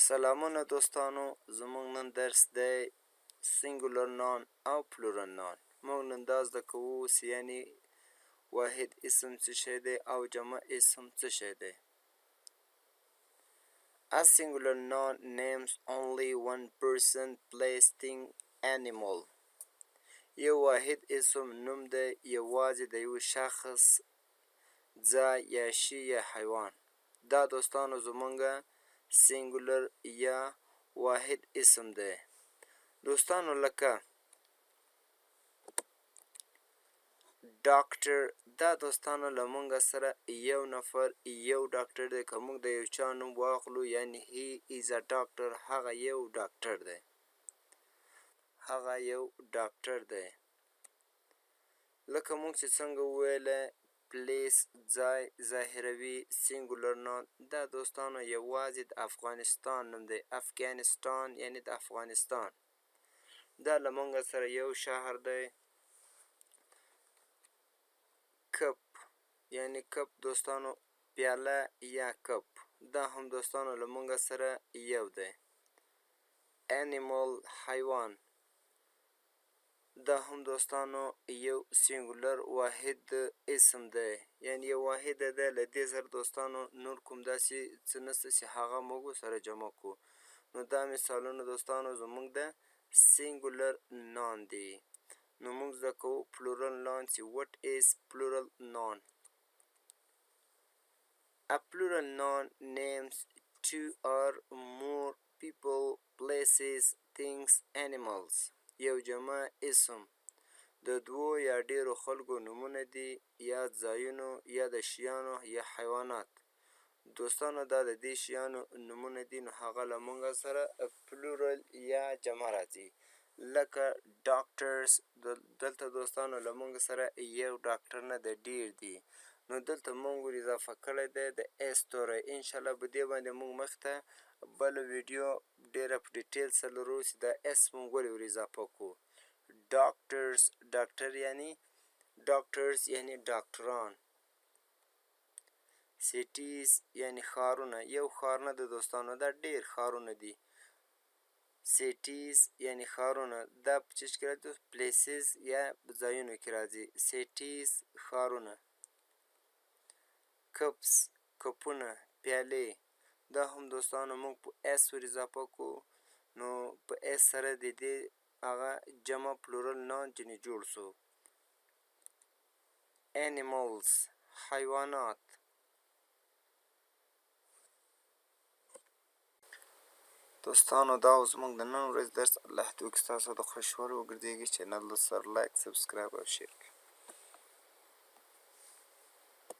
سلامونه دوستانو، زموږ نن درس دی singular noun او plural noun. موږ نن دا زده کوو چې یعنی واحد اسم څه شی دی او جمع اسم څه شی دی. A singular noun names only one person, place, thing, animal. یو واحد اسم نوم دی یوازې د یو شخص، ځای یا شی یا حیوان. دا دوستانو زمونږ singular یا واحد اسم دی دوستانو، لکه ډاکټر. دا دوستانو له مونږ سره یو نفر، یو ډاکټر دی. که موږ د یو چا نوم واخلو، یعنی he is a doctor، هغه یو ډاکټر دی، هغه یو ډاکټر دی. لکه موږ چې څنګه وویله، place ځای ظاهروي singular noun. دا دوستانو یوازې د افغانستان نوم دی، افغانستان، یعنی د افغانستان. دا له مونږ سره یو شهر دی. cup یعنی cup دوستانو، پیاله یا کپ، دا هم دوستانو له مونږ سره یو دی. animal حیوان، دا هم دوستانو یو singular واحد اسم دی، یعنی یو واحد دی. له دې سره دوستانو نور کوم داسې څه نشته چې هغه موږ سره جمع کو. نو دا مثالونه دوستانو زموږ د singular noun دی. نو موږ زده کوو plural noun چې what is plural noun. A plural noun names two or more people, places, things, animals. یو جمع اسم د دوو یا ډیرو خلکو نومونه دي، یا ځایونو یا د شیانو یا حیوانات. دوستانو، دا د دې شیانو نومونه دي، نو هغه له مونږ سره plural یا جمع راځي، لکه doctors. دلته دوستانو له مونږ سره یو ډاکټر نه دی، ډیر دي، نو دلته مونږ ور اضافه کړی دی د s توری. انشاءالله په دې باندې مونږ مخته بله ویډیو ډیره په detail سره لرو چې دا s مونږ ولې ور اضافه کو. Doctors ډاکټر، یعنی doctors یعنی ډاکټران. Cities یعنی ښارونه. یو ښار نه د دوستانو، دا ډیر ښارونه دي. Cities یعنی ښارونه. دا په څه کې راځي؟ Places یا ځایونو کې راځي. Cities ښارونه. Cups کپونه، پیالې. دا هم دوستانو موږ په s ور اضافه کو، نو په s سره د دې هغه جمع plural noun ځینې جوړ سو. Animals حیوانات. دوستانو، دا و زموږ د نن ورځې درس. الله دې وکړي ستاسو د خوښ وړ وګرځېږي. Channel سره like، subscribe او share کړئ.